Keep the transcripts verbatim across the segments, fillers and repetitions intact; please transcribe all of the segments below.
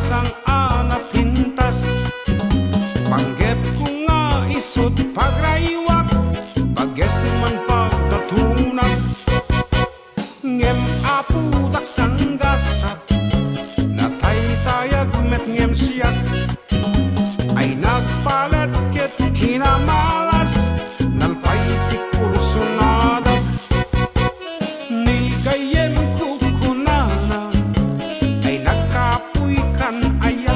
sang a napintas. Panggepko nga isut' pagraywak, bages man pagdatunak. Ngem apodak sanggasat, nataytayag met ngem siak. Ay nagpalet ket kinamalas, nalpay ti kursonadak. Ni gayyemko kunana, ay nagkapuy kan aya.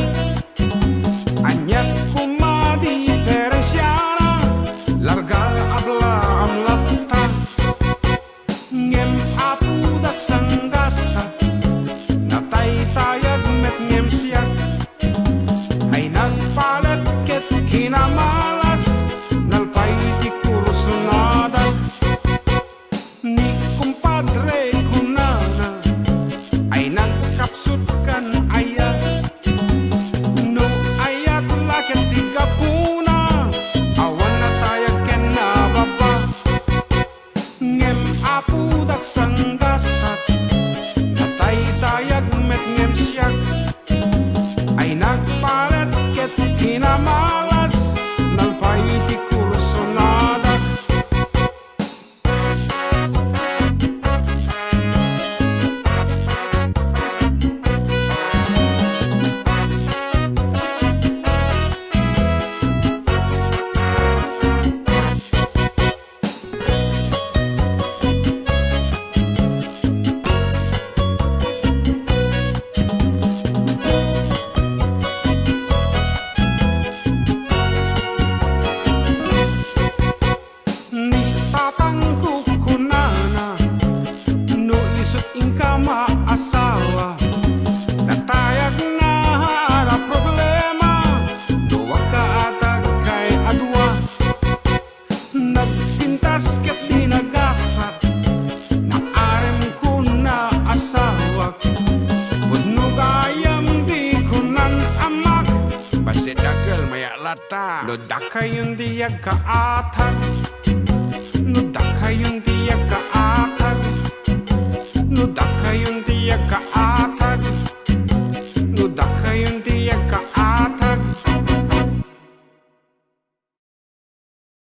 Aniat koma diferensiana, larga abla am latta. Ngem apodak sanggasat, nataytayag met ngem siak. Ay nagpalet ket kinamalas, nalpay ti kursonadak. Ni kumpadre kunana, ay nagkapsut kan aya. No ayat la ket ti gapuna, awan natayag ken nababa. Ngem apodak sanggasat, nataytayag met ngem siak. Ay nagpalet ket kinamalas, nalpay ti kursonadak. Ni tatangko kunana, no isut' inka maasawa, natayagna a problema, duaka a dagkay a dua. Nagpintas ket di nagasat, naarem kuna asawak. Pudno gayam di kunan amak, basta dakkel mayat latta. No dakayon ti agkaatag, no dakayon ti agkaatag, no dakayon ti agkaatag, no dakayon